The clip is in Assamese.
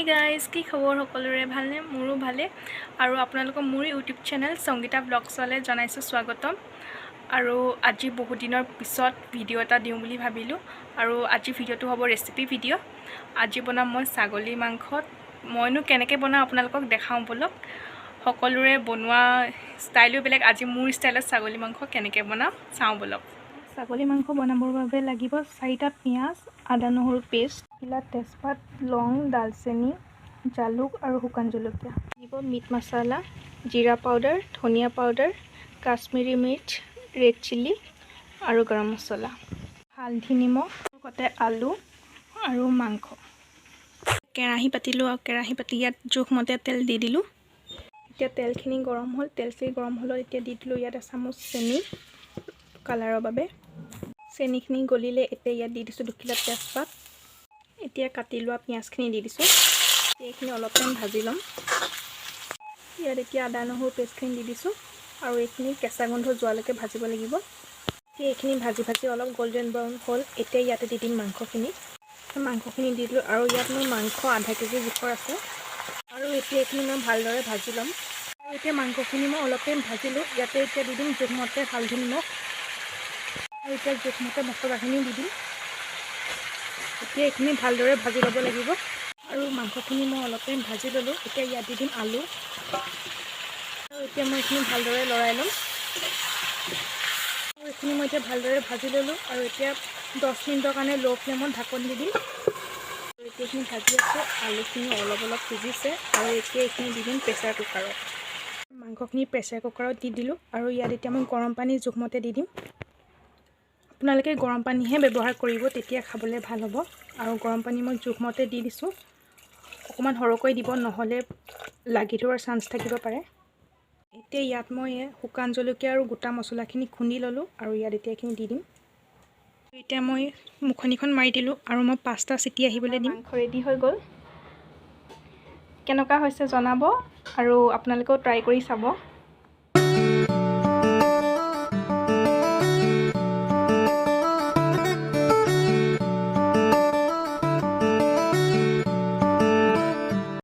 গাইজ, কি খবৰ সকলোৰে? ভালনে? মোৰো ভালে। আৰু আপোনালোকক মোৰ ইউটিউব চেনেল সংগীতা ব্লগছলৈ জনাইছোঁ স্বাগতম। আৰু আজি বহুত দিনৰ পিছত ভিডিঅ' এটা দিওঁ বুলি ভাবিলোঁ আৰু আজি ভিডিঅ'টো হ'ব ৰেচিপি ভিডিঅ'। আজি বনাম মই ছাগলী মাংসত। মইনো কেনেকৈ বনাওঁ, আপোনালোকক দেখাওঁ ব'লক। সকলোৰে বনোৱা ষ্টাইলো বেলেগ। আজি মোৰ ষ্টাইলত ছাগলী মাংস কেনেকৈ বনাওঁ, চাওঁ ব'লক। ছাগলী মাংস বনাবৰ বাবে লাগিব চাৰিটা পিঁয়াজ, আদা নহৰু পেষ্ট, এখিলা তেজপাত, লং, ডালচেনি, জালুক আৰু শুকান জলকীয়া লাগিব, মিট মছলা, জিৰা পাউডাৰ, ধনিয়া পাউডাৰ, কাশ্মীৰী মিৰ্চ, ৰেড চিলি আৰু গৰম মছলা, হালধি, নিমখ, লগতে আলু আৰু মাংস। কেৰাহী পাতিলোঁ আৰু কেৰাহী পাতি ইয়াত জোখমতে তেল দি দিলোঁ। এতিয়া তেলখিনি গৰম হ'ল। তেলখিনি গৰম হ'লত এতিয়া দি দিলোঁ ইয়াত এচামুচ চেনি কালাৰৰ বাবে। চেনিখিনি গলিলে, এতিয়া ইয়াত দি দিছোঁ দুখিলা তেজপাত। এতিয়া কাটি লোৱা পিঁয়াজখিনি দি দিছোঁ। এইখিনি অলপ টাইম ভাজি ল'ম। ইয়াত এতিয়া আদা নহৰু পেষ্টখিনি দি দিছোঁ আৰু এইখিনি কেঁচা গোন্ধ যোৱালৈকে ভাজিব লাগিব। এতিয়া এইখিনি ভাজি ভাজি অলপ গল্ডেন ব্ৰাউন হ'ল। এতিয়া ইয়াতে দি দিম মাংসখিনি। মাংসখিনি দি দিলোঁ আৰু ইয়াত মোৰ মাংস আধা কেজি জোখৰ আছে। আৰু এতিয়া এইখিনি মই ভালদৰে ভাজি ল'ম। আৰু এতিয়া মাংসখিনি মই অলপ টাইম ভাজিলোঁ। ইয়াতে এতিয়া দি দিম জোখমতে হালধি, নিমখ আৰু এতিয়া জোখমতে মছলাখিনিও দি দিম। এতিয়া এইখিনি ভালদৰে ভাজি ল'ব লাগিব। আৰু মাংসখিনি মই অলপ টাইম ভাজি ল'লোঁ। এতিয়া ইয়াত দি দিম আলু আৰু এতিয়া মই এইখিনি ভালদৰে লৰাই ল'ম। আৰু এইখিনি মই এতিয়া ভালদৰে ভাজি ল'লোঁ আৰু এতিয়া 10 মিনিটৰ কাৰণে ল' ফ্লেমত ঢাকন দি দিম। আৰু এতিয়া এইখিনি ভাজি আছোঁ, আলুখিনি অলপ অলপ সিজিছে আৰু এতিয়া এইখিনি দি দিম প্ৰেছাৰ কুকাৰত। মাংসখিনি প্ৰেছাৰ কুকাৰত দি দিলোঁ আৰু ইয়াত এতিয়া মই গৰম পানী জোখমতে দি দিম। আপোনালোকে গৰম পানীহে ব্যৱহাৰ কৰিব, তেতিয়া খাবলৈ ভাল হ'ব। আৰু গৰম পানী মই জোখমতে দি দিছোঁ। অকণমান সৰহকৈ দিব, নহ'লে লাগি ধৰাৰ চান্স থাকিব পাৰে। এতিয়া ইয়াত মই শুকান জলকীয়া আৰু গোটা মছলাখিনি খুন্দি ল'লোঁ আৰু ইয়াত এতিয়া এইখিনি দি দিম। এতিয়া মই মুখনিখন মাৰি দিলোঁ আৰু মই পাঁচটা চিটি আহিবলৈ দিম। মাংস ৰেডি হৈ গ'ল। কেনেকুৱা হৈছে জনাব আৰু আপোনালোকেও ট্ৰাই কৰি চাব।